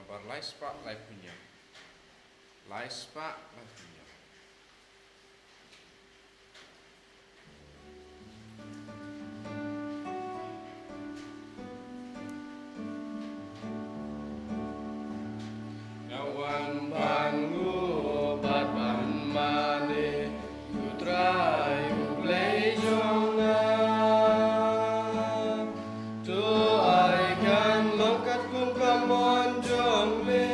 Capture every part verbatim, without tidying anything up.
Bar lai spah lai phew hynñiew. Lai spah lai phew hynñiew. Nga wan ban nguh bad ban mane, U Trai U Blei jong nga. To ai kan long katkum ka mon jong me,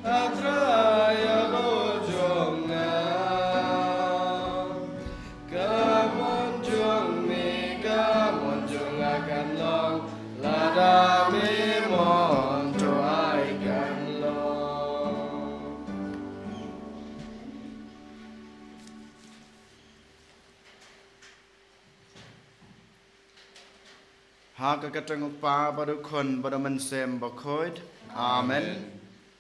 A Trai halor jong nga. Ka mon jong me, ka mon jong nga kan long, lada me mon to ai kan long. Ha ka kyrteng U Kpa bad U Khun bad U Mynsiem Bakhuid. Amen.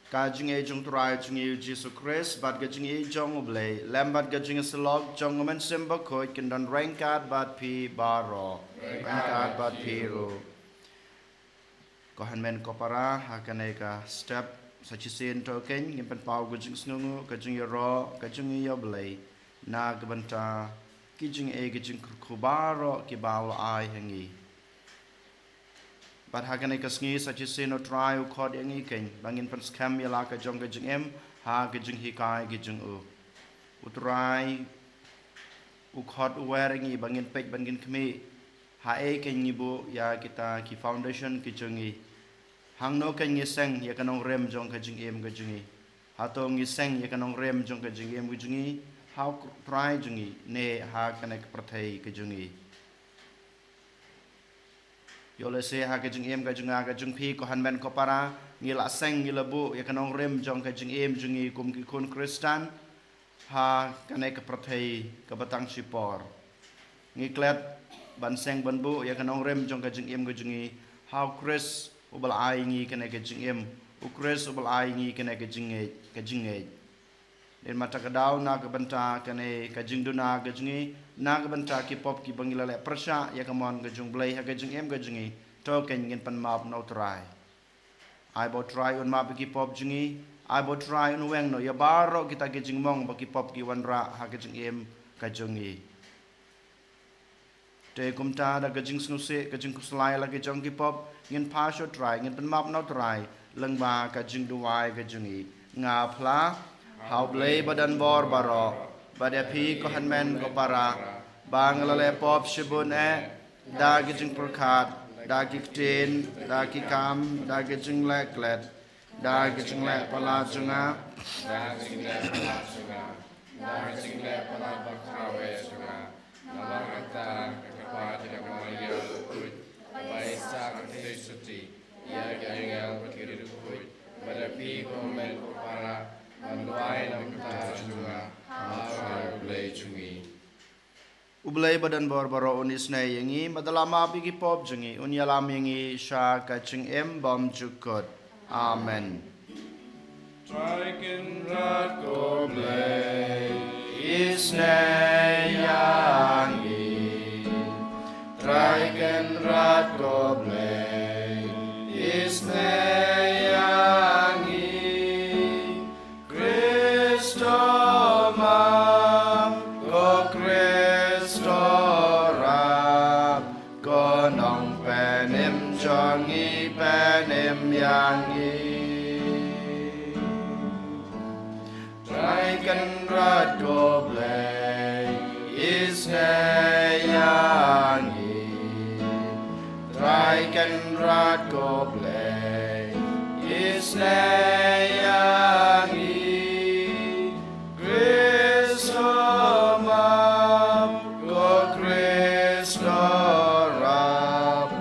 Ka jingïeit jong U Trai jong ngi U Jisu Khrist bad ka jingïeit jong U Blei lem bad ka jingïasyllok jong U Mynsiem Bakhuid kin don ryngkat bad phi baroh. Ryngkat bad phi ruh. Ko hynmen ko para, ha kane ka step sa shisien to kein ngin pynpaw ka jingsngewnguh, ka jingïaroh, ka jingïablei na ka bynta ki jingaiei ki jingkyrkhu baroh kiba u la ai ha ngi. Bad ha kane ka sngi sa shisien U Trai u khot ïa ngi kein ba ngin pynskhem ïa la ka jong ka jingim ha ka jinghikai ka jong u. U Trai u khot u wer ïa ngi ba ngin peit, ba ngin khmih haei kein ngi buh ïa kita ki foundation ki jong ngi. Hangno kein ngi seng ïa ka nongrim jong ka jingim ka jong ngi. Hato ngi seng ïa ka nongrim jong ka jingim ka jong ngi ha U Trai jong ngi ne ha kane ka pyrthei ka jong ngi. Ïoh lehse ha ka jingim ka jong nga ka jong phi, ko hynmen ko para, ngi la seng, ngi la buh ïa ka nongrim jong ka jingim jong ngi kum ki khun Khristan ha kane ka pyrthei kaba tang shipor. Ngi klet ban seng ban buh ïa ka nongrim jong ka jingim ka jong ngi ha U Khrist uba la ai ngi kane ka jingim, U Khrist uba la ai ngi kane ka jingngeit, ka jingngeit. Dei mynta ka daw na ka bynta kane ka jingduna ka jong ngi, na ka bynta ki pop kiba ngi la leh pyrshah ïa ka mon ka jong U Blei ha ka jingim ka jong ngi, to kein ngin pynmap na U Trai. Ai ba U Trai un map ïa ki pop jong ngi, ai ba U Trai un weng noh ïa baroh kita ki jingmong ba ki pop ki wanrah ha ka jingim ka jong ngi. Te kumta da ka jingsngewsih, ka jingkhuslai la ki jong ki pop, ngin phah sha U Trai, ngin pynmap na U Trai lyngba ka jingduwai ka jong ngi. Nga phla ha U Blei badonbor baroh, bad ïa phi ko hynmen ko para, ba nga la leh pop shibun eh, da ki jingpyrkhat, da ki ktien, da ki kam, da ki jingleh klet, da ki jingleh palat jong nga, da ki jingleh palat jong nga, da ki jingleh palat bakhuid jong nga. Namar kata, ka kpa jong ka Maria bakhuid, ba ai sa ka kti suti ïa ki angel bad ki riewkhuid, bad ïa phi ko hynmen ko para, ban duwai na ka bynta jong nga ha U Trai U Blei jong ngi. U Blei badonbor baroh un isynei ïa ngi, bad da la map ïa ki pop jong ngi, un ïalam ïa ngi sha ka jingim bymjukut. Amen. Trai Kynrad ko Blei, isynei ïa ngi. Trai Kynrad ko Blei, isynei ïa ngi. Khrist to map, ko Khrist to rap, ko Nongpynim jong ngi, pynim ïa ngi. Trai Kynrad ko Blei, isynei ïa ngi. Trai Kynrad ko Blei, isynei ïa ngi. Khrist to map, ko Khrist to rap,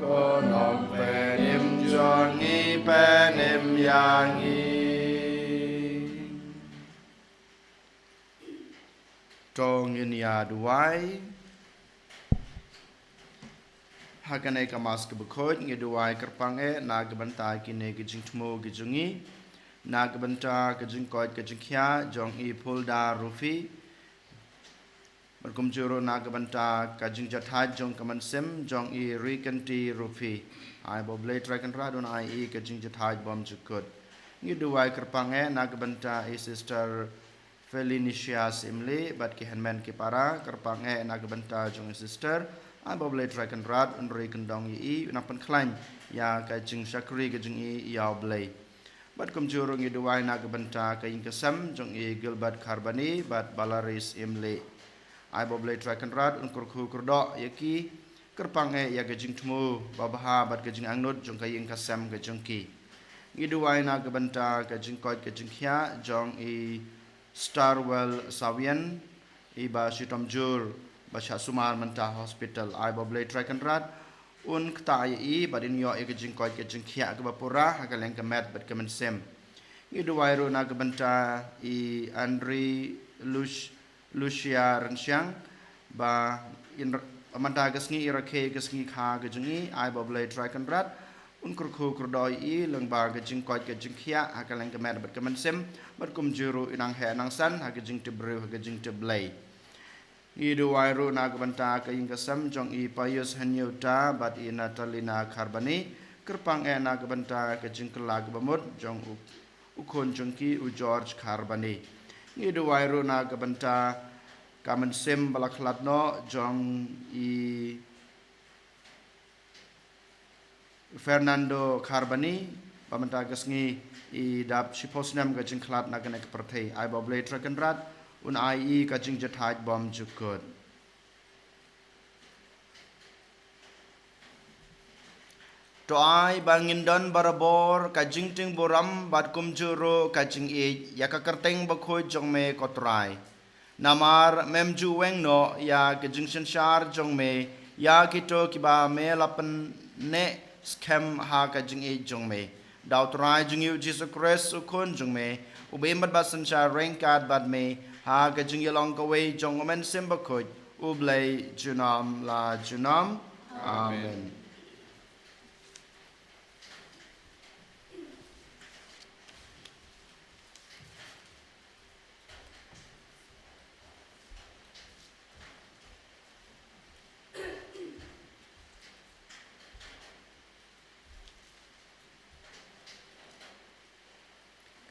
ko Nongpynim jong ngi, pynim ïa ngi. To ngin ïa duwai. Ha kane ka Mass kaba khuid ngi duwai kyrpang eh na ka bynta kine ki jingthmu ki jong ngi, na ka bynta ka jingkoit ka jingkhiah jong i Phulda Rufi. Bad kumjuh ruh na ka bynta ka jingjahthait jong ka mynsiem jong i Rikynti Rufi. Ai ba U Blei Trai Kynrad un ai i ka jingjahthait bymjukut. Ngi duwai kyrpang eh na ka bynta i Sister Felicitas Imli bad ki hynmen ki para, kyrpang eh na ka bynta jong i Sister. Ai ba U Blei Trai Kynrad un ri kyndong ïa i, un nang pynkhlaiñ ïa ka jingshakri ka jong i ïa U Blei. Bad kumjuh ruh ngi duwai na ka bynta ka ïing ka sem jong i Gilbert Kharbani bad Balaris Imli. Ai ba U Blei Trai Kynrad un kyrkhu kyrdoh ïa ki, kyrpang eh ïa ka jingthmu babha bad ka jingangnud jong ka ïing ka sem ka jong ki. Ngi duwai na ka bynta ka jingkoit ka jingkhiah jong i Starwell Sawian, i ba shitom jur ba shah sumar mynta hospital. Ai ba U Blei Trai Kynrad un ktah ïa i bad un ïoh ïa ka jingkoit ka jingkhiah kaba pura ha ka liang ka met bad ka mynsiem. Ngi duwai ruh na ka bynta i Andri Lush Lucia Rynsiang ba in, mynta ka sngi i rakhe ka sngi kha ka jong i. Ai ba U Blei Trai Kynrad un kyrkhu kyrdoh ïa i lyngba ka jingkoit ka jingkhiah ha ka liang ka met bad ka mynsiem, bad kumjuh ruh un nang heh nang san ha ka jingtip briew ha ka jingtip Blei. Ngi duwai ruh na ka bynta ka ïing ka sem jong i Pius Hynñiewta bad i Natalina Kharbani, kyrpang eh na ka bynta ka jingkylla kaba mut jong u u khun jong ki u George Kharbani. Ngi duwai ruh na ka bynta ka mynsiem ba la khlad noh jong i Fernando Kharbani ba mynta ka sngi i dap shiphew snem ka jingkhlad na kane ka pyrthei. Ai ba U Blei Trai Kynrad un ai i ka jingjahthait bymjukut. To ai ba ngin don barabor ka jingtieng burom bad kumjuh ruh ka jingïeit ïa ka kyrteng bakhuid jong me ko Trai. Namar mem ju weng noh ïa ka jingsynshar jong me ïa kito kiba me la pynneh skhem ha ka jingïeit jong me. Da U Trai jong ngi u Jisu Khrist u khun jong me, uba im bad ba synshar ryngkat bad me ha ka jingïalong kawei jong U Mynsiem Bakhuid, U Blei junom la junom. Amen.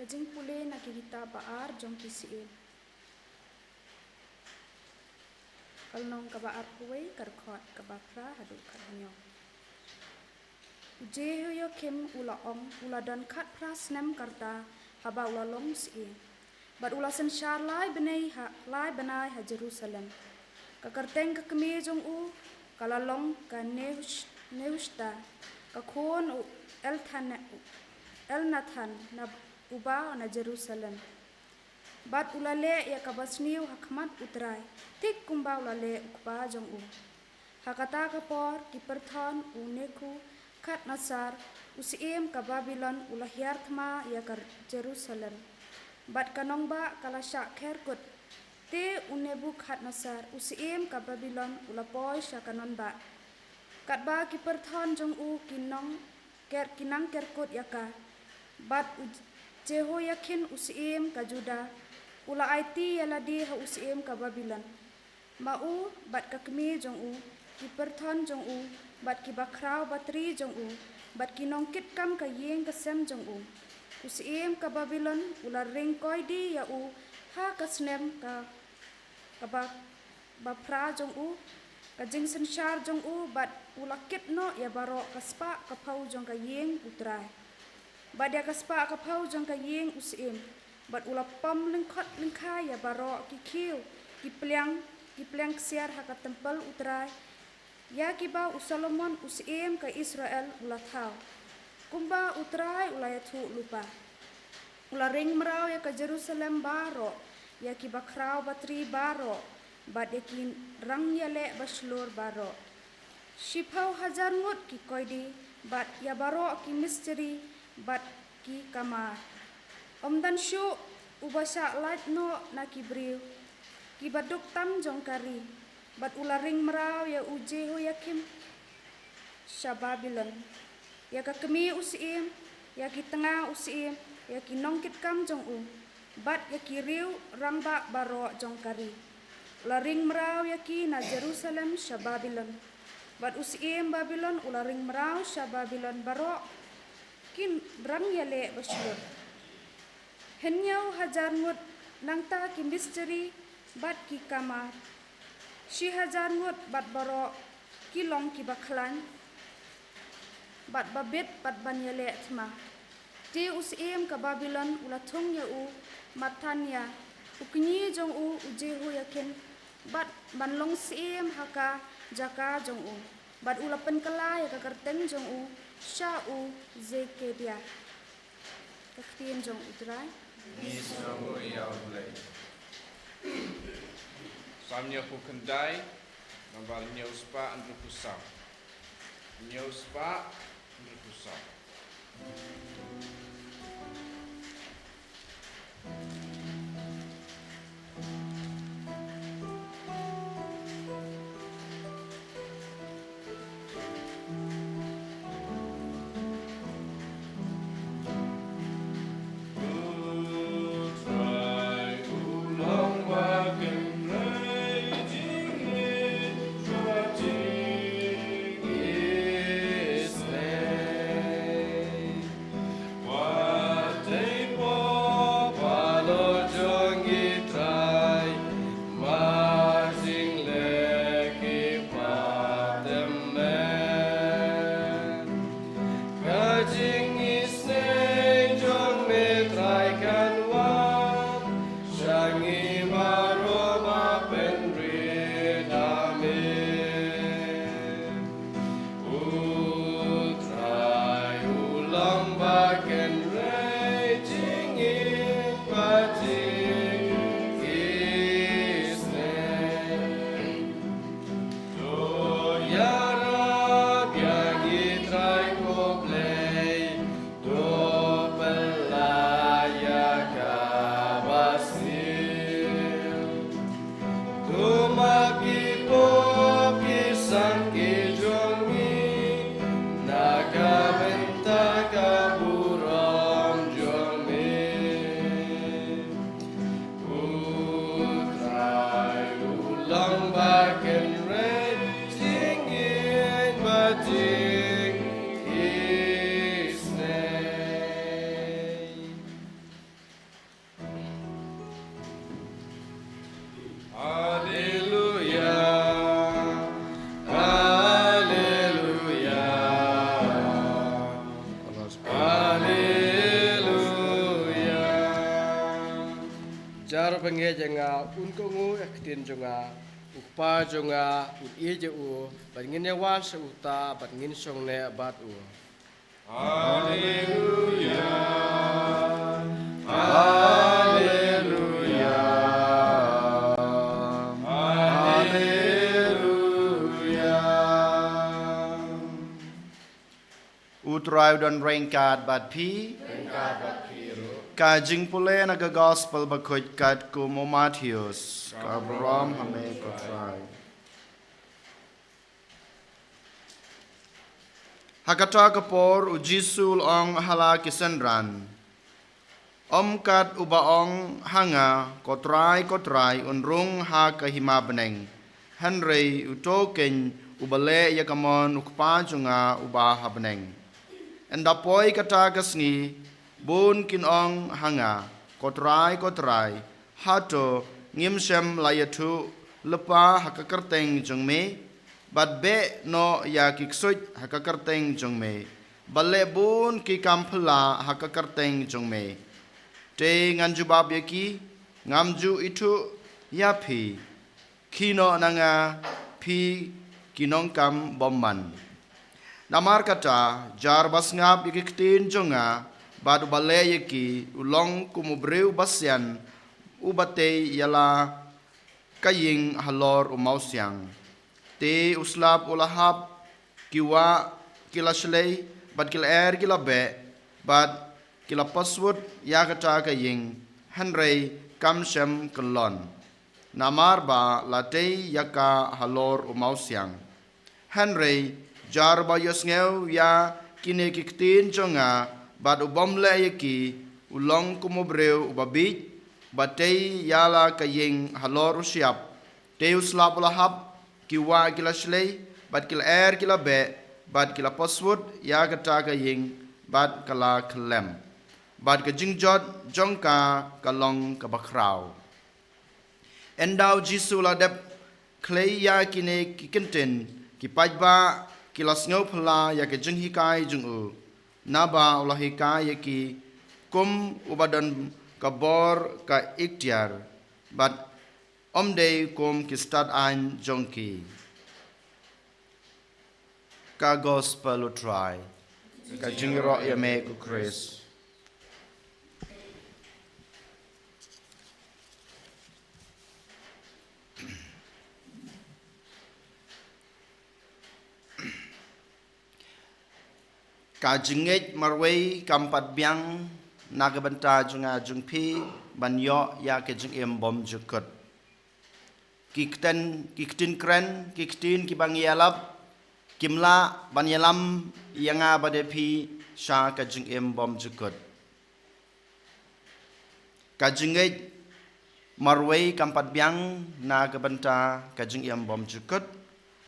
Ka jingpule na ki kitab ba ar jong ki Syiem. Ka lynnong kaba arphew wei, ka dkhot kaba phra haduh ka hynñiew. U Jehoiakim u la ong, u la don khatphra snem ka rta haba u la long syiem. Bad u la synshar lai bnai ha, lai bnai ha Jerusalem. Ka kyrteng ka kmie jong u ka la long ka Nehush-, Nehushta, ka khun u Elthane-, u Elnathan na uba na Jerusalem. Bad u la leh ïa kaba sniew ha khmat U Trai, thik kumba u la leh u kpa jong u. Ha kata ka por ki pyrthon u Nebukhadnessar, u syiem ka Babilon, u la hiar thma ïa ka Jerusalem. Bad ka nongbah ka la shah kher kut. Te u Nebukhadnessar, u syiem ka Babilon, u la poi sha ka nongbah. Katba ki pyrthon jong u ki nong ker, ki nang ker kut ïa ka. Bad u Jehoiakin u syiem ka Juda, u la aiti ïa lade ha u syiem ka Babilon. Ma u, bad ka kmie jong u, ki pyrthon jong u, bad ki bakhraw batri jong u, bad ki nongkitkam ka ïing ka sem jong u. U syiem ka Babilon, u la ring koidi ïa u, ha ka snem ka, kaba, ba phra jong u, ka jingsynshar jong u, bad u la kit noh ïa baroh ka spah ka phew jong ka ïing U Trai. Bad ïa ka spah ka phew jong ka ïing u syiem, bad u la pom lyngkhot lyngkhai ïa baroh ki khiew, ki pliang, ki pliang ksiar ha ka templ U Trai, ïa kiba u Solomon u syiem ka Israel u la thaw. Kumba U Trai u la ïathuh lypa. U la ring mraw ïa ka Jerusalem baroh, ïa ki bakhraw batri baroh, bad ïa ki rangïaleh bashlur baroh. Shiphew hajar ngut ki koidi, bad ïa baroh ki mistri, bad ki kamar. Ym don shuh uba shah lait noh na ki briew, kiba duk tam jong ka ri, bad u la ring mraw ïa u Jehoiakim sha Babilon. Ïa ka kmie u syiem, ïa ki tnga u syiem, ïa ki nongkitkam jong u, bad ïa ki riew rangbah baroh jong ka ri. U la ring mraw ïa ki na Jerusalem sha Babilon. Bad u syiem Babilon u la ring mraw sha Babilon baroh ki rangïaleh bashlur. Hynñiew hajar ngut nangta ki mistri bad ki kamar, shi hajar ngut bad baroh ki long kiba khlaiñ bad ba bit bad ban ïaleh thma. Te u syiem ka Babilon u la thung ïa u Mathania, u kñi jong u u Jehoiakin, bad ban long syiem ha ka jaka jong u, bad u la pynkylla ïa ka kyrteng jong u sha u Jekedia. Ka ktien jong U Trai. Ngi sngewnguh ïa U Blei. Salm hynñiewphew khyndai, nambar hynñiew spah hynriewphew saw. Hynñiew spah hynriewphew saw. Ka jingisynei jong me Trai kan wan sha ngi baroh ba pynrit ha me. U Trai u long ba kynrei jingim bad jingisynei. To ïarap ïa ngi Trai ko Blei, to pynlait ïa kaba sniew. To map ki pop ki sangeh jong ngi na ka bynta ka burom jong me. U Trai u long ba kynrei jingim bad jingisynei. Haleluia. Haleluia. Haleluia. Jar bangeit ïa nga un kohnguh ïa ka ktien jong nga, u kpa jong nga un ïeit ïa u, bad ngin ïa wan sha uta bad ngin shong neh bad u. Haleluia. Haleluia. Haleluia. U Trai u don ryngkat bad phi. Ryngkat bad phi ruh. Ka jingpule na ka Gospel bakhuid katkum u Mathaios. Ka burom ha me ko Trai. Ha kata ka por u Jisu u la ong ha la ki synran, ym kat uba ong ha nga, ko Trai, ko Trai, un rung ha ka hima bneng, hynrei uto keiñ uba leh ïa ka mon u Kpa jong nga uba ha bneng. Ynda poi kata ka sngi, bun kin ong ha nga, ko Trai, ko Trai, hato ngim shym la ïathuh lypa ha ka kyrteng jong me, bad beh noh ïa ki ksuid ha ka kyrteng jong me, bad leh bun ki kam phylla ha ka kyrteng jong me? Te ngan jubab ïa ki, ngam ju ithuh ïa phi. Khie noh na nga, phi ki nongkam bymman. Namar kata, jar ba sngap ïa ki ktien jong nga, bad uba leh ïa ki, u long kum u briew basian, uba tei ïa la ka ïing halor u mawsiang. Te u slap u la hap, ki wah ki la shlei, bad ki lyer ki la beh, bad ki la paswut ïa kata ka ïing, hynrei kam shym kyllon, namar ba la tei ïa ka halor u mawsiang. Hynrei jar ba ïohsngew ïa kine ki ktien jong nga, bad u bym leh ïa ki, u long kum u briew uba bieit, ba tei ïa la ka ïing halor u shyiap. Te u slap u la hap, ki wah ki la shlei, bad ki lyer ki la beh, bad ki la paswut ïa kata ka ïing, bad ka la khyllem. bad ka jingjot jong ka ka long kaba khraw. Ynda u Jisu u la dep khlei ïa kine ki kyntien, ki paidbah ki la sngewphylla ïa ka jinghikai jong u, naba u la hikai ïa ki kum uba don ka bor ka iktiar, bad ym dei kum ki stad-aiñ jong ki. Ka Gospel u Trai. Ka jingïaroh ïa me ko Khrist. Ka jingngeit marwei kam pat biang na ka bynta jong nga jong phi ban ïoh ïa ka jingim bymjukut. Ki ktien, ki ktien kren, ki ktien kiba ngi ïalap, kim lah ban ïalam ïa nga bad ïa phi sha ka jingim bymjukut. Ka jingngeit marwei kam pat biang na ka bynta ka jingim bymjukut.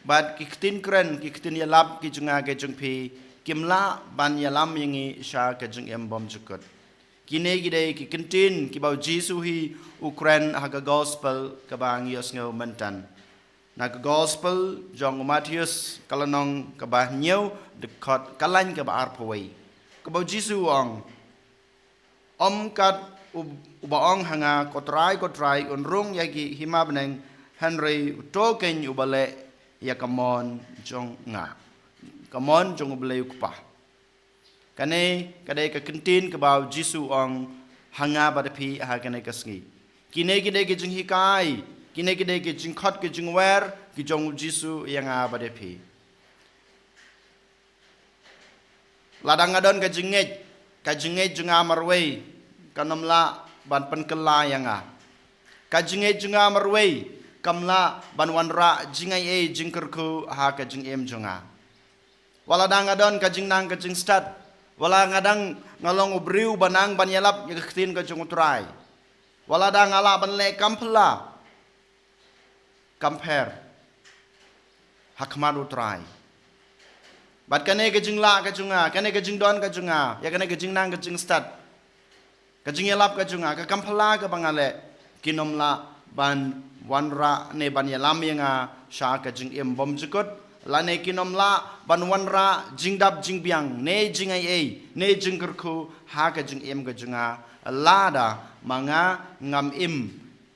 Bad ki ktien kren, ki ktien ïalap ki jong nga ki jong phi, kim lah ban ïalam ïa ngi sha ka jingim bymjukut. Kine ki dei ki kyntien kiba u Jisu hi u kren ha ka Gospel kaba ngi ïohsngew mynta. Na ka Gospel jong u Mathaios ka lynnong kaba hynñiew, dkhot ka lain kaba arphew wei. Kaba u Jisu u ong, ym kat u, uba ong ha nga, ko Trai, ko Trai, un rung ïa ki hima bneng, hynrei uto keiñ uba leh ïa ka mon jong nga, ka mon jong U Blei u Kpa. Kane ka dei ka kyntien kaba u Jisu u ong ha nga bad phi ha kane ka sngi. Kine ki dei ki jinghikai, kine ki dei ki jingkhot ki jingwer ki jong u Jisu ïa nga bad phi. Lada nga don ka jingngeit, ka jingngeit jong nga marwei kan ym lah ban pynkylla ïa nga. Ka jingngeit jong nga marwei kam lah ban wanrah jingai ei jingkyrkhu ha ka jingim jong nga. Wat lada nga don ka jingnang ka jingstad, wat lada nga dang, nga long u briew ba nang ban ïalap ïa ka ktien ka jong u Trai, wat lada nga lah ban leh kam phylla kam pher ha khmat u Trai. Bad kane ka jinglah ka jong nga, kane ka jingdon ka jong nga, ïa kane ka jingnang ka jingstad, ka jingïalap ka jong nga, ka kam phylla kaba nga leh, kin ym lah ban wanrah ne ban ïalam ïa nga sha ka jingim bymjukut, lane kin ym lah ban wanrah jingdap jingbiang ne jingai ei ne jingkyrkhu ha ka jingim ka jong nga, lada ma nga ngam im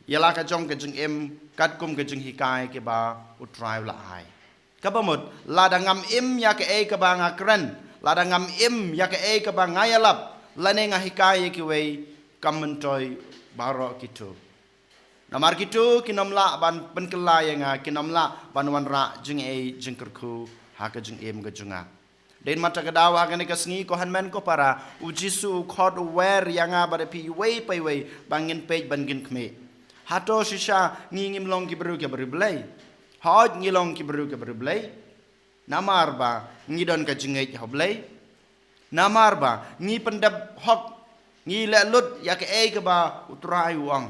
ïa la ka jong ka jingim katkum ka jinghikai kaba u Trai u la ai. Kaba mut, lada ngam im ïa kaei kaba nga kren, lada ngam im ïa kaei kaba nga ïalap, lane nga hikai ïa kiwei, kam myntoi baroh kito. Namar kito kin ym lah ban pynkylla ïa nga, kin ym lah ban wanrah jingai ei jingkyrkhu ha ka jingim ka jong nga. Dei namar kata ka daw ha kane ka sngi, ko hynmen ko para, u Jisu u khot u wer ïa nga bad ïa phi iwei pa iwei ba ngin peit ban ngin khmih. Hato shisha ngi ngim long ki briew kiba riewblei? Hooid, ngi long ki briew kiba riewblei. Namar ba ngi don ka jingngeit ha u Blei. Namar ba ngi pyndep hok, ngi leh lut ïa kaei kaba u Trai u ong.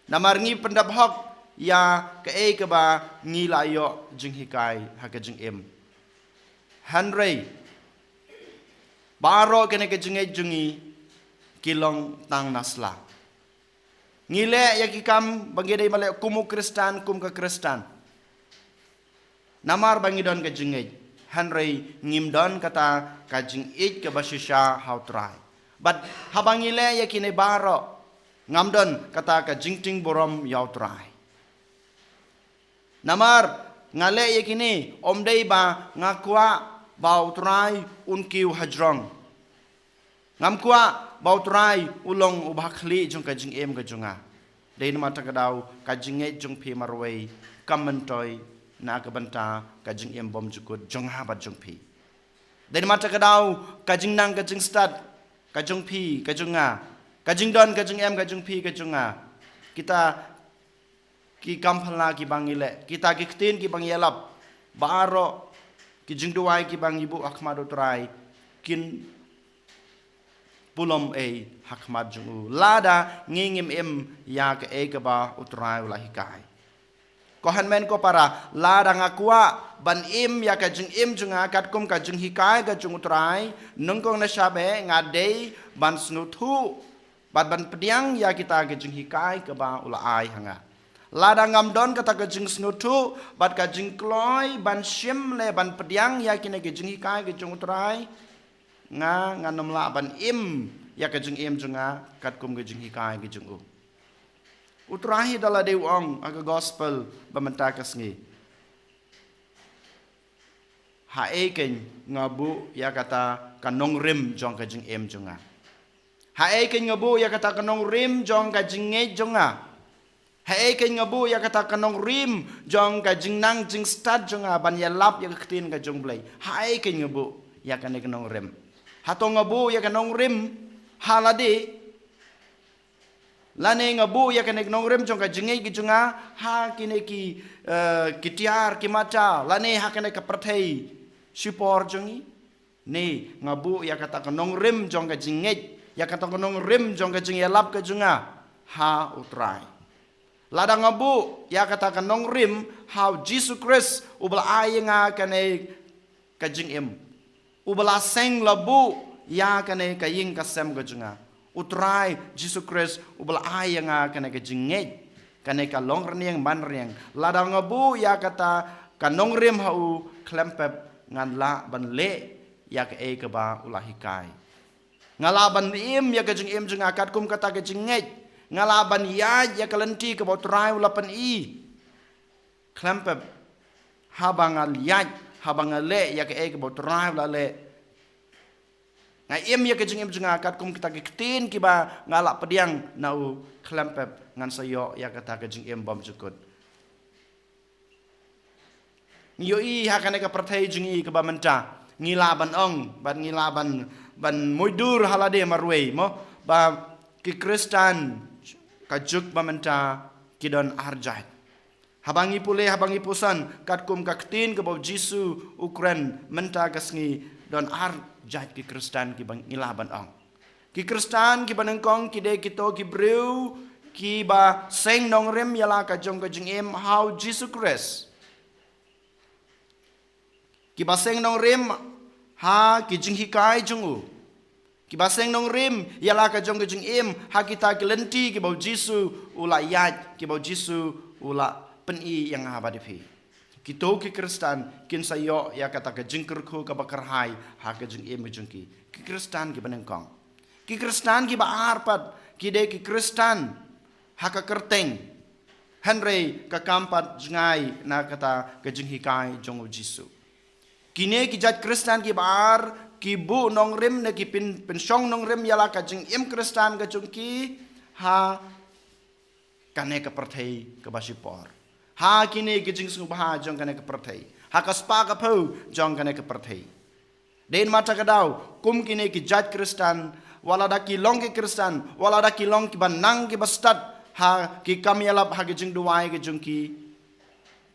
Namar ngi pyndep hok ïa kaei kaba ngi la ïoh jinghikai ha ka jingim. Hynrei baroh kane ka jingngeit jong ngi ki long tang na sla. Ngi leh ïa ki kam ba ngi dei ban leh kum u Khristan, kum ka Khristan. Namar ba ngi don ka jingngeit, hynrei ngim don kata ka jingïeit kaba shisha ha u Trai. Bad haba ngi leh ïa kine baroh, ngam don kata ka jingtieng burom ïa u Trai. Namar nga leh ïa kine, ym dei ba nga kwah ba u Trai un kiew hajrong. Ngam kwah ba u Trai u long u bakhlieh jong ka jingim ka jong nga. Dei namar kata ka daw ka jingngeit jong phi marwei kam myntoi na ka bynta ka jingim bymjukut jong nga bad jong phi. Dei namar kata ka daw ka jingnang ka jingstad ka jong phi ka jong nga, ka jingdon ka jingem ka jong phi ka jong nga, kita ki kam phylla kiba ngi leh, kita ki ktien kiba ngi ïalap, baroh ki jingduwai kiba ngi buh ha khmat u Trai kin pulom ei ha khmat jong u, lada ngi ngim im ïa kaei kaba u Trai u la hikai. Ko hynmen ko para, lada nga kwah ban im ïa ka jingim jong nga katkum ka jinghikai ka jong U Trai, nyngkong na shaba nga dei ban sngewthuh bad ban pdiang ïa kita ka jinghikai kaba u la ai ha nga. Lada ngam don kata ka jingsngewthuh bad ka jingkloi ban shim leh ban pdiang ïa kine ka jinghikai ka jong U Trai, nga ngan ym lah ban im ïa ka jingim jong nga katkum ka jinghikai ka jong u. U Trai hi da lade u ong ha ka gospel ba mynta ka sngi. Haei kein nga buh ïa kata ka nongrim jong ka jingim jong nga? Haei kein nga buh ïa kata ka nongrim jong ka jingngeit jong nga? Haei kein nga buh ïa kata ka nongrim jong ka jingnang jingstad jong nga ban ïalap ïa ka ktien ka jong U Blei? Haei kein nga buh ïa kane ka nongrim? Hato nga buh ïa ka nongrim ha lade? Lane nga buh ïa kane ka nongrim jong ka jingngeit ka jong nga ha kine ki, eh, ki tiar ki mata, lane ha kane ka pyrthei shipor jong ngi? Ne nga buh ïa kata ka nongrim jong ka jingngeit, ïa kata ka nongrim jong ka jingïalap ka jong nga ha U Trai? Lada nga buh ïa kata ka nongrim ha U Jisu Khrist uba la ai ïa nga kane ka jingim, uba la seng la buh ïa kane ka ïing ka sem ka jong nga, U Trai Jisu Khrist uba la ai ïa nga kane ka jingngeit, kane ka long rynïeng man rynïeng, lada nga buh ïa kata ka nongrim ha u, khlem pep ngan lah ban leh ïa kaei kaba u la hikai. Nga lah ban im ïa ka jingim jong nga katkum kata ka jingngeit. Nga lah ban ïaid ïa ka lynti kaba U Trai u la pyni. Khlem pep, haba nga ïaid, haba nga leh ïa kaei kaba U Trai u la leh, nga im ïa ka jingim jong nga katkum kita ki ktien kiba nga la pdiang na u, khlem pep ngan sa ïoh ïa kata ka jingim bymjukut. Ngi ïohi ha kane ka pyrthei jong ngi kaba mynta, ngi lah ban ong bad ngi lah ban, ban mutdur ha lade marwei mo, ba ki Khristan ka juk ba mynta ki don ar jait. Haba ngi pule, haba ngi puson katkum ka ktien kaba U Jisu u kren mynta ka sngi, don ar jait ki Khristan kiba ngi lah ban ong. Ki Khristan kiba nyngkong ki dei kito ki briew kiba seng nongrim ïa la ka jong ka jingim ha U Jisu Khrist. Kiba seng nongrim ha ki jinghikai jong u. Kiba seng nongrim ïa la ka jong ka jingim ha kita ki lynti kiba U Jisu u la ïaid, kiba U Jisu u la pyni ïa nga bad ïa phi. Kito ki Khristan kin sa ïoh ïa kata ka jingkyrkhu kaba kyrhai ha ka jingim ka jong ki. Ki Khristan kiba nyngkong. Ki Khristan kiba ar pat ki dei ki Khristan ha ka kyrteng, hynrei ka kam pat jngai na kata ka jinghikai jong U Jisu. Kine ki jait Khristan kiba ar ki buh nongrim ne ki pyn, pynshong nongrim ïa la ka jingim Khristan ka jong ki ha kane ka pyrthei kaba shipor, ha kine ki jingsngewbha jong kane ka pyrthei, ha ka spah ka phew jong kane ka pyrthei. Dei namar kata ka daw, kum kine ki jait Khristan, wat lada ki long ki Khristan, wat lada ki long kiba nang kiba stad ha ki kam ïalap, ha ki jingduwai ki jong ki,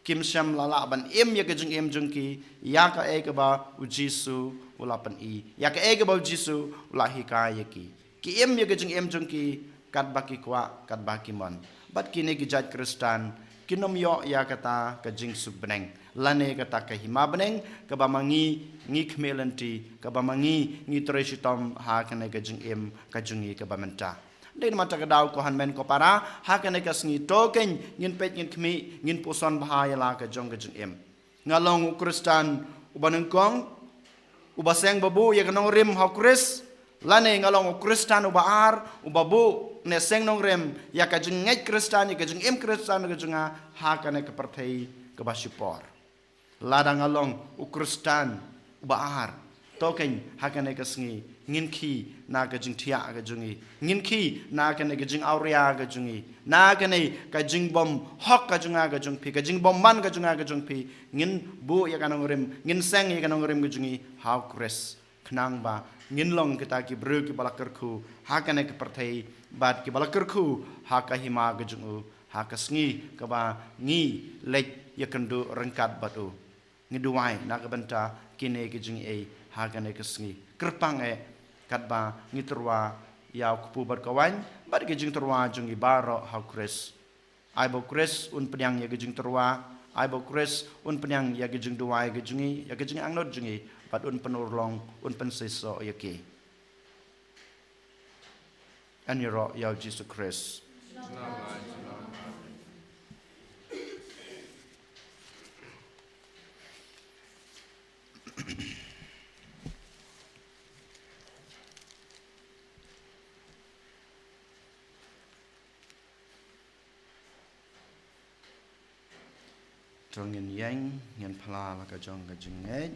kim shym la lah ban im ïa ka jingim jong ki ïa kaei kaba U Jisu u la pyni, ïa kaei kaba U Jisu u la hikai ïa ki. Ki im ïa ka jingim jong ki katba ki kwah, katba ki mon. Bad kine ki jait Khristan kin ym ïoh ïa kata ka jingsuk bneng lane kata ka hima bneng kaba ma ngi, ngi khmih lynti, kaba ma ngi, ngi trei shitom ha kane ka jingim ka jong ngi kaba mynta. Dei namar kata ka daw, ko hynmen ko para, ha kane ka sngi to kein ngin peit ngin khmih, ngin puson bha ïa la ka jong ka jingim. Nga long u Khristan uba nyngkong uba seng ba buh ïa ka nongrim ha U Khrist, lane nga long u Khristan uba ar uba buh ne seng nongrim ïa ka jingngeit Khristan, ïa ka jingim Khristan ka jong nga ha kane ka pyrthei kaba shipor? Lada nga long u Khristan uba ar, to kein ha kane ka sngi ngin khie na ka jingthiah ka jong ngi, ngin khie na kane ka jingawria ka jong ngi, na kane ka jingbymhok ka jong nga ka jong phi, ka jingbymman ka jong nga ka jong phi. Ngin buh ïa ka nongrim, ngin seng ïa ka nongrim ka jong ngi ha U Khrist, khnang ba ngin long kita ki briew kiba la kyrkhu ha kane ka pyrthei bad kiba la kyrkhu ha ka hima ka jong u ha ka sngi kaba ngi leit ïakynduh ryngkat bad u. Ngi duwai na ka bynta kine ki jingïeit ha kane ka sngi. Kyrpang eh katba ngi tyrwa ïa u kpu bad ka waiñ bad ki jingtyrwa jong ngi baroh ha U Khrist. Ai ba u Khrist un pdiang ïa ka jingtyrwa, ai ba u Khrist un pdiang ïa ka jingduwai ka jong ngi, ïa ka jingangnud jong ngi, bad un pynurlong, un pynseisoh ïa ki. Yn ïaroh ïa u Jisu Khrist. To ngin ïeng, ngin phla la ka jong ka jingngeit.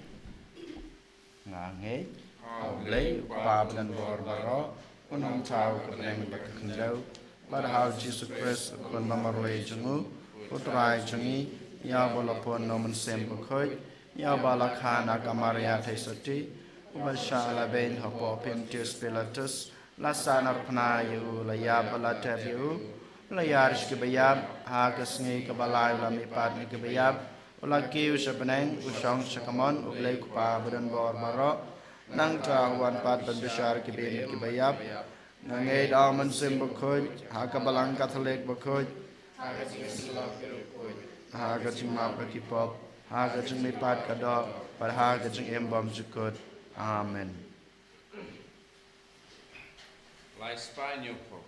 Nga ngeit ha U Blei, U Kpa ba don bor baroh, U Nongthaw uba bneng bad ka khyndew, bad ha U Jisu Khrist, U Khun ba marwei jong U, U Trai jong ngi, ïa uba la pun na U Mynsiem Bakhuid, ïa uba la kha na ka Maria Theisotti, uba shah la beiñ hapoh Pontius Pilatus, la sahnarphna ïa U, la ïap bad la tep ïa U, la ïar sha kiba ïap, ha ka sngi kaba lai U la mihpat na kiba ïap, U la kiew sha bneng, U shong sha kamon U Blei U Kpa ba don bor baroh. Nangta U wan pat ban bishar kiba im kiba ïap. Nga ngeit ha U Mynsiem Bakhuid, ha ka Balang Katholik bakhuid, ha ka jingmap ka ki pop, ha ka jingmihpat ka doh, bad ha ka jingim bymjukut. Amen. Lai spah hynñiew phew.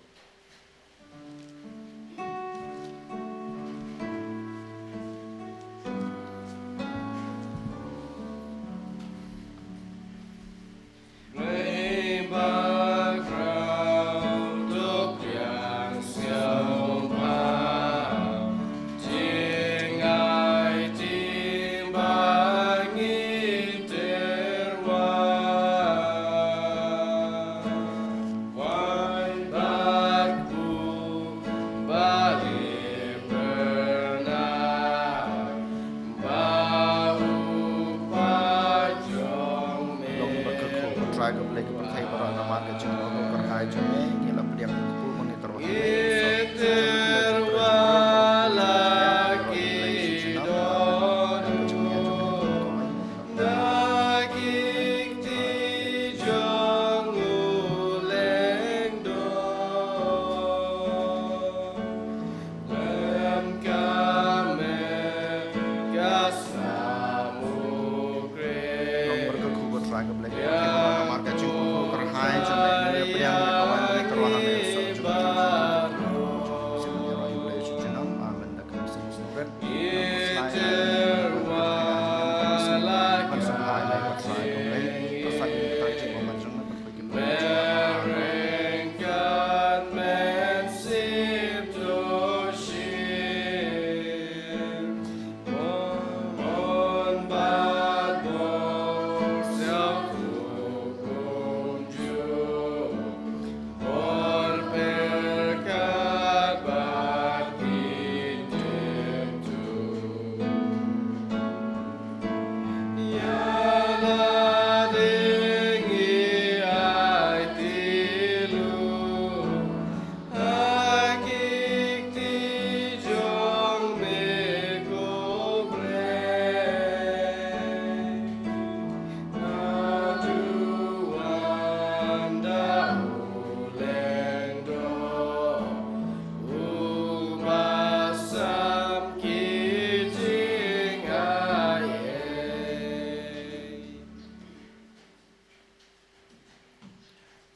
Long ba ka khuw ka Trai ka Blei ka pyrthei baroh namar ka jingkyrkhu kyrhai jong me, ngi la pdiang ka kpu ma ngi tyrwa ha me. Long ba ka khuw ka Trai ka Blei ka pyrthei baroh namar ka jingkyrkhu kyrhai jong me, ngi la pdiang ïa ka waiñ ba ngi tyrwa ha me, sa jong ka jingkyrkhu jong me, sa jong ka jingkyrkhu jong me, sa jong ka jingkyrkhu jong me. Amen.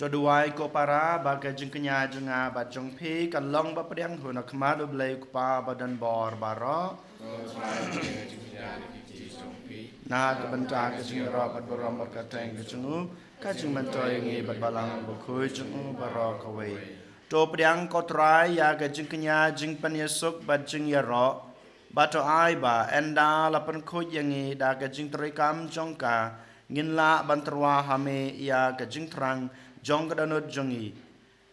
To duwai ko para ba ka jingkñia jong nga bad jong phi kan long ba pdiang hun ha khmat U Blei U Kpa ba don bor baroh. Na ka bynta ka jingïaroh bad burom bad kyrteng ka jong U, ka jingmyntoi ïa ngi bad Balang Bakhuid jong U baroh kawei. To pdiang ko Trai ïa ka jingkñia, jingpynïasuk bad jingïaroh. Bad to ai ba ynda la pynkhuid ïa ngi da ka jingtrei kam jong ka, ngin lah ban tyrwa ha me ïa ka jingthrang jong ka dohnud jong ngi,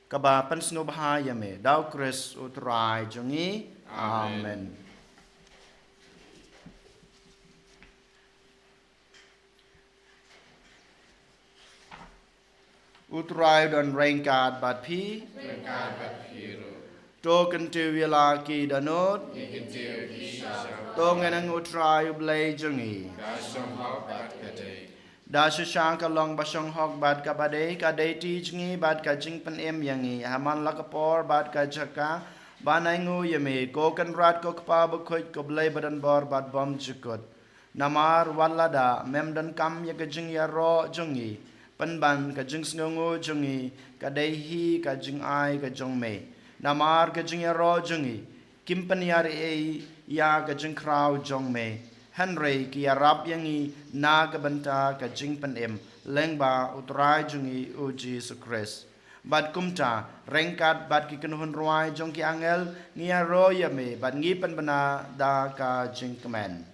kaba pynsngewbha ïa me, da U Khrist U Trai jong ngi. Amen. Amen. U Trai u don ryngkat bad phi. Ryngkat bad phi ruh. To kyntiew ïa la ki dohnud. Ngi kyntiew ïa ki sha. To ngin ïeng ha U Trai U Blei jong ngi. Ka shong hok bad ka dei. Da shisha ka long ba shong hok bad kaba dei, ka dei ti jong ngi bad ka jingpynim ïa ngi ha man la ka por bad ka jaka, Ban ainguh ïa me, ko Kynrad, ko Kpa bakhuid, ko Blei badonbor bad bymjukut. Namar wat lada mem donkam ïa ka jingïaroh jong ngi, pynban ka jingsngewnguh jong ngi ka dei hi ka jingai ka jong me. Namar ka jingïaroh jong ngi kim pynïar ei ei ïa ka jingkhraw jong me, hynrei ki ïarap ïa ngi na ka bynta ka jingpynim lyngba U Trai jong ngi U Jisu Khrist. Bad kumta, ryngkat bad ki kynhun rwai jong ki angel, ngi ïaroh ïa me bad ngi pynbna da ka jingkmen.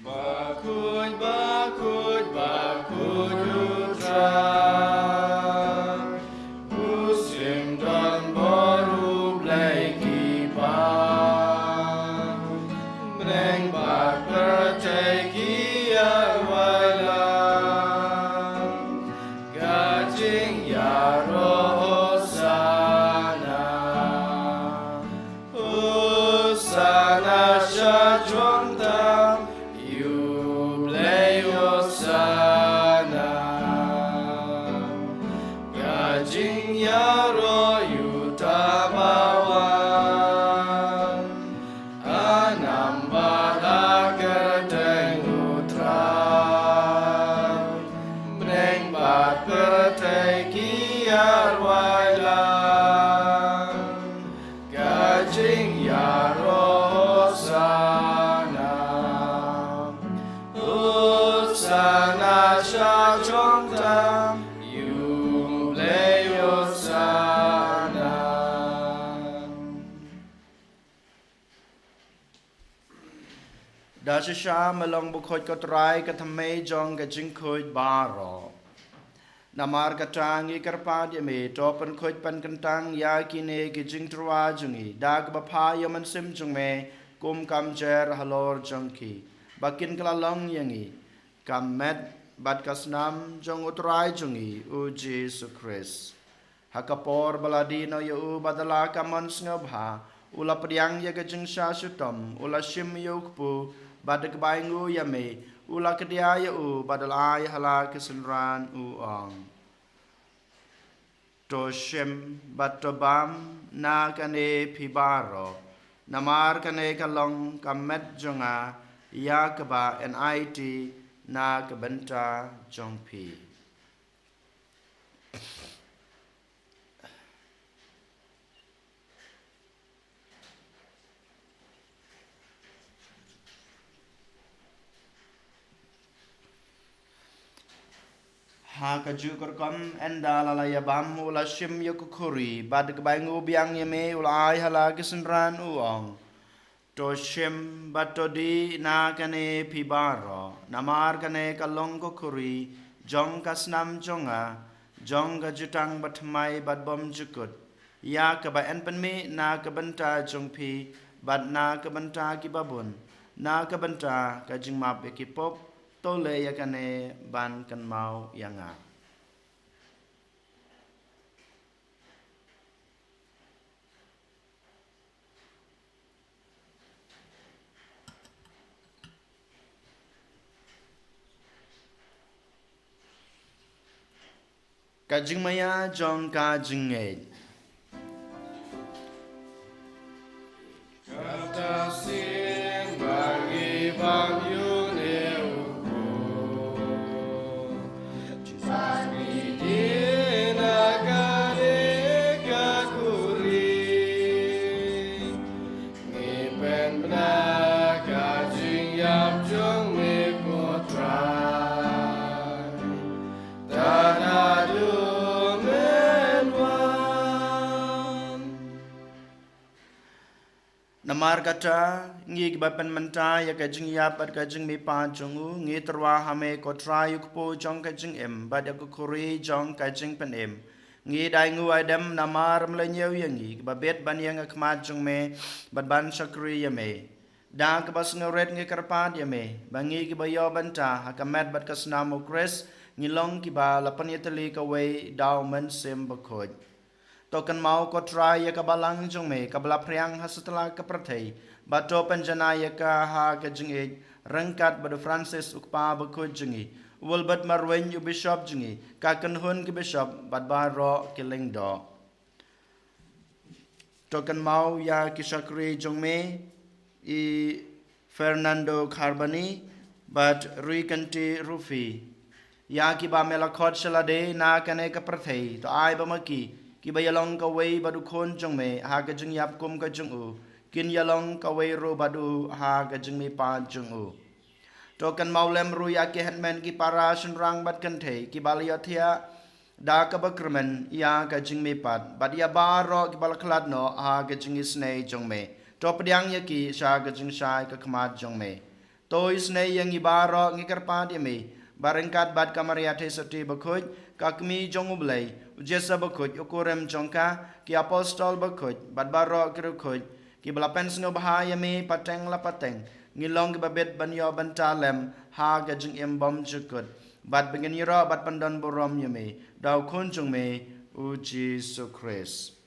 Bakhuid, bakhuid, bakhuid U Trai, u shim don bor, u Blei ki bang. Bneng bad pyrthei ki ïa rwai lang, ka jingïaroh Hosana. Hosana sha jrong tam, ïa U Blei Hosana. Ka jingïaroh ïa uta uba wan, ha nam bad ha kyrteng U Trai. Bneng bad pyrthei ki ïa rwai lang, ka jingïaroh Hosana. Hosana sha jrong tam, ïa U Blei Hosana. Da shisha me long bakhuid, ko Trai, ka thymmei jong ka jingkhuid baroh. Namar kata ngi kyrpad ïa me, to pynkhuid pynkyntang ïa kine ki jingtyrwa jong ngi da kaba pha ïa u Mynsiem jong me, kum ka mjer halor jong ki, ba kin kylla long ïa ngi ka met bad ka snam jong U Trai jong ngi U Jisu Khrist. Ha ka por ba la die noh ïa u bad da la ka mon sngewbha, u la pdiang ïa ka jingshah shitom, u la shim ïa u kpu, bad da kaba ainguh ïa me, u la kdiah ïa u bad da la ai ha la ki synran, u ong: To shim bad to bam na kane phi baroh, namar kane ka long ka met jong nga, ïa kaba yn aiti na ka bynta jong phi. Ha kajuh ka rukom, ynda la la ïa bam, u la shim ïa ka khuri, bad da kaba ainguh biang ïa me, u la ai ha la ki synran, u ong: To shim bad to dih na kane phi baroh, namar kane ka long ka khuri jong ka snam jong nga, jong ka jutang bathymmai bad bymjukut, ïa kaba yn pynmih na ka bynta jong phi, bad na ka bynta kiba bun, na ka bynta ka jingmap ïa ki pop. To leh ïa kane ban kynmaw ïa nga. Ka jingmaïa jong ka jingngeit. Kata sien ba ngi bam ïa une u khuid, ba ngi dih na kane ka khuri. Ngi pynbna ka jingïap jong me ko Trai, tad haduh men wan. Namar kata, ngi kiba pynmynta ïa ka jingïap bad ka jingmihpat jong u, ngi tyrwa ha me ko Trai, u kpu jong ka jingim bad ïa ka khuri jong ka jingpynim. Ngi da ainguh aidem namar me la ñiew ïa ngi kiba bit ban ïeng ha khmat jong me bad ban shakri ïa me. Da kaba sngewrit ngi kyrpad ïa me ba ngi kiba ïoh bynta ha ka met bad ka snam u Khrist, ngi long kiba la pynïatylli kawei da u Mynsiem Bakhuid. To kynmaw ko Trai ïa ka balang jong me kaba la phriang ha satlak ka pyrthei, bad to pynjanai ïa ka ha ka jingïeit ryngkat bad u Francis u Kpa Bakhuid jong ngi, Wilbert Marwein u Bishop jong ngi, ka kynhun ki Bishop bad baroh ki lyngdoh. To kynmaw ïa ki shakri jong me, i Fernando Carbani bad Rui Kanti Rufi. Ïa kiba me la khot sha lade na kane ka pyrthei, to ai ba ma ki, kiba ïalong kawei bad u Khun jong me ha ka jingïap kum ka jong u, kin ïalong kawei ruh bad u ha ka jingmihpat jong u. To kynmaw lem ruh ïa ki hynmen ki para shynrang bad kynthei kiba la ïohthiah da kaba kyrmen ïa ka jingmihpat, bad ïa baroh kiba la khlad noh ha ka jingisynei jong me. To pdiang ïa ki sha ka jingshai ka khmat jong me. To isynei ïa ngi baroh, ngi kyrpad ïa me, ba ryngkat bad ka Maria Theisotti bakhuid, ka Kmie jong U Blei, u Jisu bakhuid, u kurim jong ka, ki apostol bakhuid bad baroh ki riewkhuid kiba la pynsngewbha ïa me pateng la pateng, ngin long kiba bit ban ïoh bynta lem ha ka jingim bymjukut, bad ba ngin ïaroh bad pyndonburom ïa me da u Khun jong me, u Jisu Khrist.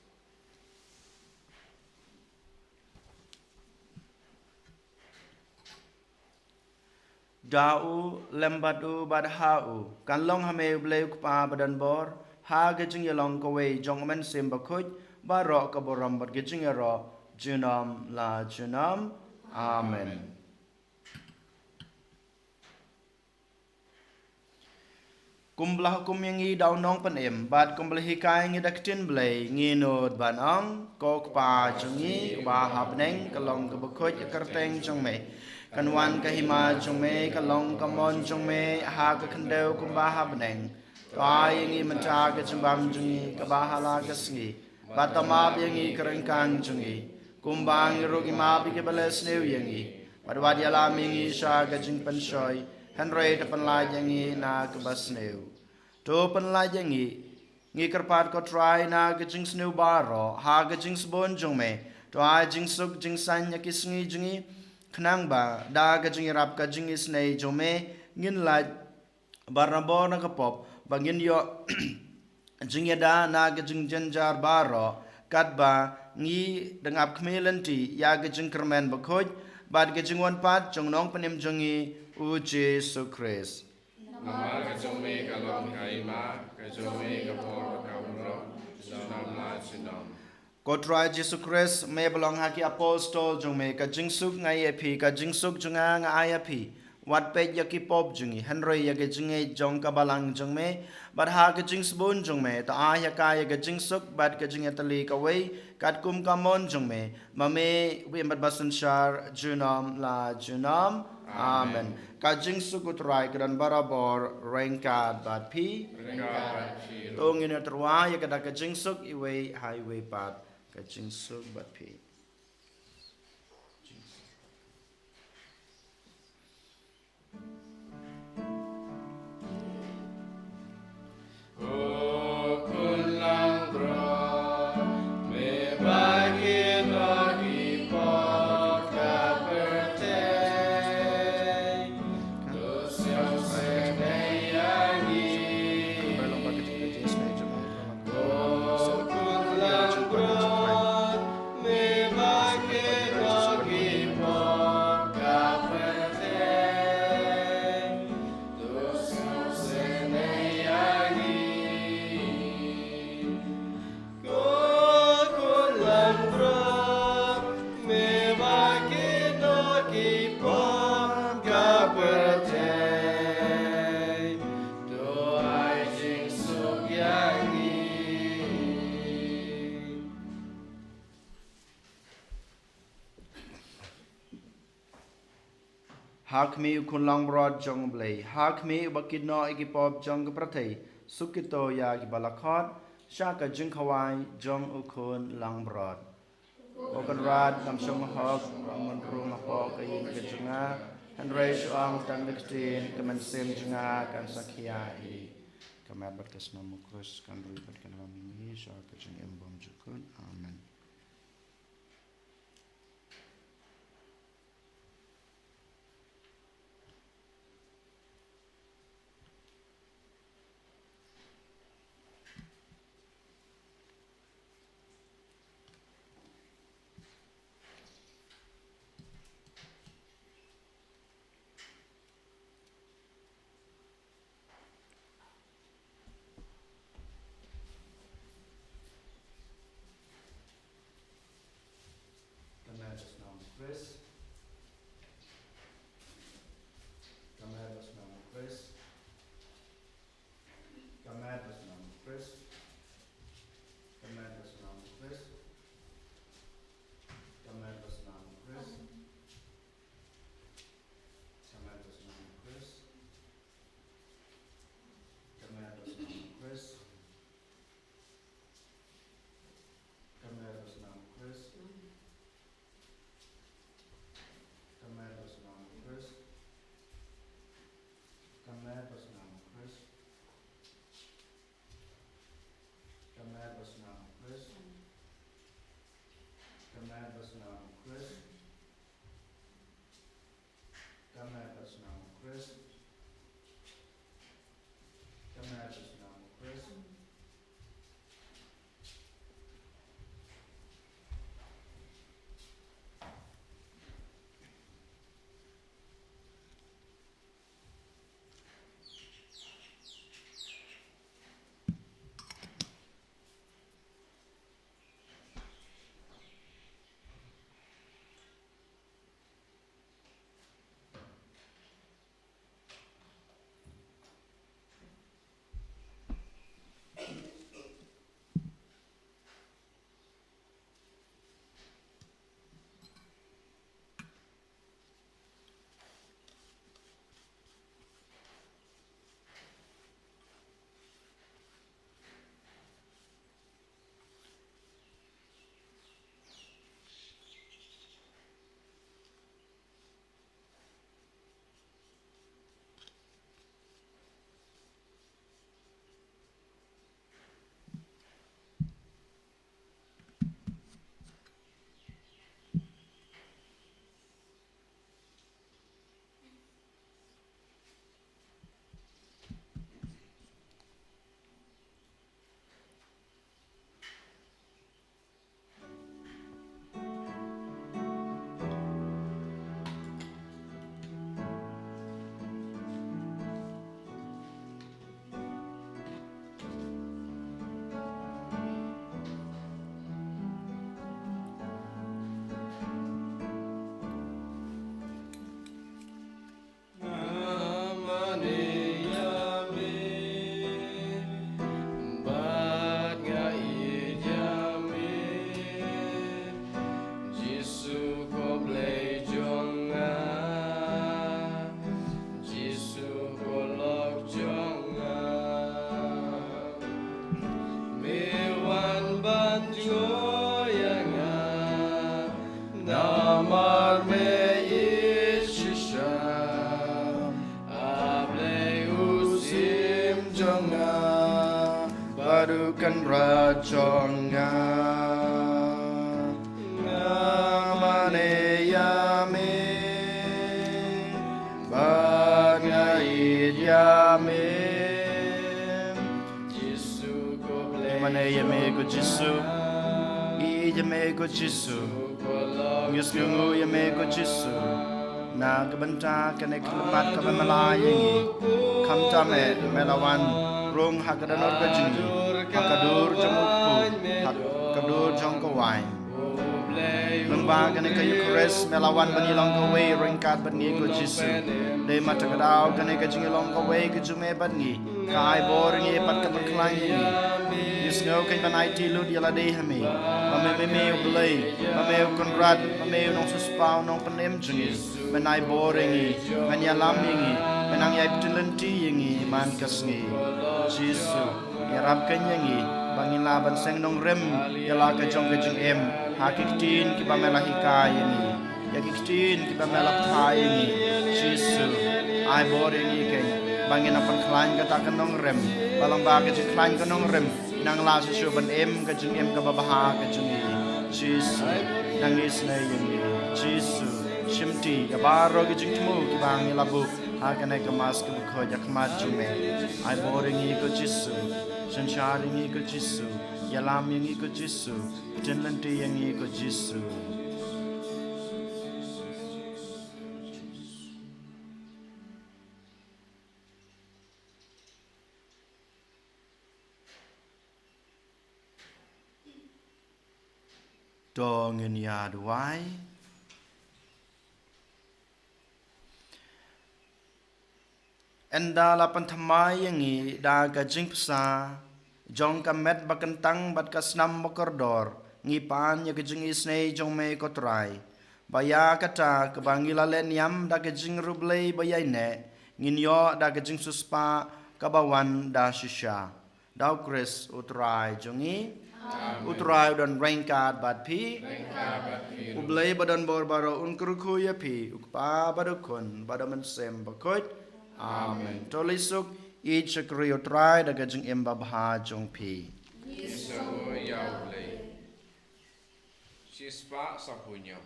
Da u, lem bad u, bad ha u, kan long ha me U Blei U Kpa badonbor, ha ka jingïalong kawei jong U Mynsiem Bakhuid, baroh ka burom bad ka jingïaroh junom la junom. Amen. Kumba la hukum ïa ngi da u Nongpynim, bad kumba la hikai ïa ngi da ka ktien Blei, ngin nud ban ong: Ko Kpa jong ngi uba ha bneng, ka long kaba khuid ka kyrteng jong me. Kan wan ka hima jong me, ka long ka mon jong me ha ka khyndew kumba ha bneng. To ai ïa ngi mynta ka jingbam jong ngi kaba ha la ka sngi, bad to map ïa ngi ka ryngkang jong ngi, kumba ngi ruh ngi map ïa kiba leh sniew ïa ngi. Bad wat ïalam ïa ngi sha ka jingpynshoi, hynrei to pynlait ïa ngi na kaba sniew. To pynlait ïa ngi, ngi kyrpad ko Trai, na ka jingsniew baroh ha ka jingsbun jong me. To ai jingsuk jingsaiñ ïa ki sngi jong ngi, khnang ba da ka jingïarap ka jingisynei jong me, ngin lait barabor na ka pop, ba ngin ïoh jingïada na ka jingjynjar baroh, katba ngi dang ap khmih lynti ïa ka jingkyrmen bakhuid bad ka jingwan pat jong u Nongpynim jong ngi, u Jisu Khrist. Namar ka jong me ka long ka hima, ka jong me ka por bad ka burom, junom la junom. Ko Trai Jisu Khrist, me ba la ong ha ki apostol jong me, ka jingsuk nga ai ïa phi, ka jingsuk jong nga nga ai ïa phi. Wat peit ïa ki pop jong ngi, hynrei ïa ka jingngeit jong ka balang jong me. Bad ha ka jingsbun jong me, to ai ha ka ïa ka jingsuk bad ka jingïatylli kawei, katkum ka mon jong me, ma me u ba im bad ba synshar junom la junom. Amen. Amen. Ka jingsuk u Trai ka don barabor ryngkat bad phi. Ryngkat bad phi ruh. To ngin ïatyrwa ïa ka da ka jingsuk iwei ha iwei pat. Ka jingsuk bad phi. Ha khmih u Khun langbrot jong U Blei, ha khmih uba kit noh ïa ki pop jong ka pyrthei, suk kito ïa kiba la khot sha ka jingkhawai jong u Khun langbrot. Ko Kynrad, ngam shong hok ba men rung hapoh ka ïing ka jong nga, hynrei shu ong tang da ka ktien, ka mynsiem jong nga kan sa khia hi. Ka met bad ka snam u Khrist kan rui bad kan ïalam ïa ngi sha ka jingim bymjukut. Amen. Ka met ba snam u Khrist. Ka met ba snam u Khrist. Ka met ba snam u Khrist. Ka met ba snam u Khrist. Nga mane ïa me, bad nga ïeit ïa me. Jisu ko Blei jong nga, Jisu ko lok jong nga. Me wan ban jngoh ïa nga, namar me ïeit shisha. A Blei u Syiem jong nga, bad u Kynrad jong nga. Nga mane ïa me, bad nga ïeit ïa me. Jisu ko Blei. Mane ïa me ko Jisu. Ngi ïeit ïa me ko Jisu. Ngi sngewnguh ïa me ko Jisu. Na ka bynta kane ka khyllipmat kaba me la ai ïa ngi. Khamtam eh me la wan rung ha ka dohnud ka jong ngi, ha ka dur jong u kpu, ha ka dur jong ka waiñ. Lyngba kane ka Eukharist me la wan ban ïalong kawei ryngkat bad ngi ko Jisu. Dei ma kata ka daw kane ka jingïalong kawei ka jong me bad ngi ka ai bor ïa ngi bad ka pynkhlaiñ ïa ngi. Ngi sngew kein ban aiti lut ïa lade ha me, ba me, me, me u Blei, ba me u Kynrad, ba me u Nongsiewspah, u Nongpynim jong ngi. Men ai bor ïa ngi, men ïalam ïa ngi, men nang ïai btin lynti ïa ngi man ka sngi. Jisu, ïarap kein ïa ngi ba ngin lah ban seng nongrim ïa la ka jong ka jingim ha ki ktien kiba me la hikai ïa ngi, ïa ki ktien kiba me la phai ïa ngi. Jisu, ai bor ïa ngi kein ba ngin nang pynkhlaiñ kata ka nongrim, ba lyngba ka jingkhlaiñ ka nongrim nang lah shuh shuh ban im ka jingim kaba bha ka jong ngi. Jisu, nang isynei ïa ngi. Jisu, shimti ïa baroh ki jingthmu kiba ngi la buh ha kane ka Mass kaba khuid ha khmat jong me. Ai bor ïa ngi ko Jisu. Synshar ïa ngi ko Jisu. Ïalam ïa ngi ko Jisu. Btin lynti ïa ngi ko Jisu. To ngin ïa duwai. Ynda la pynthymmai ïa ngi da ka jingpynsah jong ka met ba kyntang bad ka snam ba kordor, ngi pan ïa ka jingisynei jong me ko Trai, ba ïa kata kaba ngi la leh niam da ka jingriewblei ba ïaineh, ngin ïoh da ka jingsiewspah kaba wan da shisha. Da u Khrist u Trai jong ngi. Amen. U Trai u don ryngkat bad phi. Ryngkat bad phi ruh. U Blei ba don bor baroh un kyrkhu ïa phi, u Kpa bad u Khun bad u Mynsiem Bakhuid. Amen. Amen. To leit suk, ïeit shakri U Trai da ka jingim babha jong phi. Ïeit Ïa U Blei. Shispah sawphew hynñiew.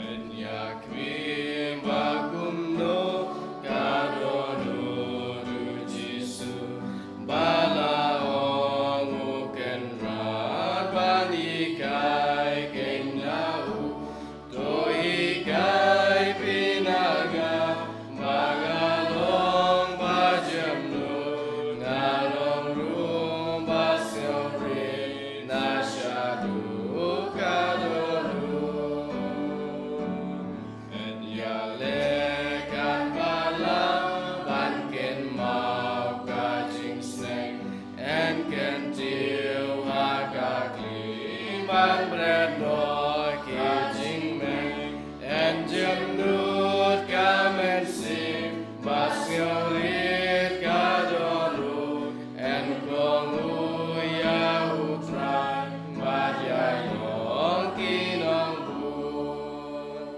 Yn ïa khmih ba kumno ka dohnud U Jisu, ba la ong u kynrad ban hikai keiñ na u. To hikai phi na nga ba nga long ba jemnud, nga long ruh ba sngewrit na shaduh ka dohnud. Yn ïaleh kan balang ban kynmaw ka jingsneng, yn kyntiew ha ka khlieh ban bret noh ki jingmeng, yn jemnud ka mynsiem ba sngewrit ka dohnud, yn klong u ïa U Trai bad ïa ki nongbud.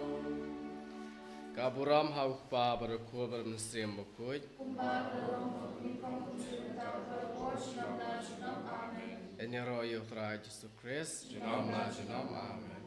Ka burom ha U Kpa bad U Khun bad U Mynsiem Bakhuid. Kumba ka long, kumba ka long, kumba ka long, kumba ka long, kumba ka long. Amen. Yn ïaroh ïa U Trai Jisu Khrist. Junom la junom. Amen.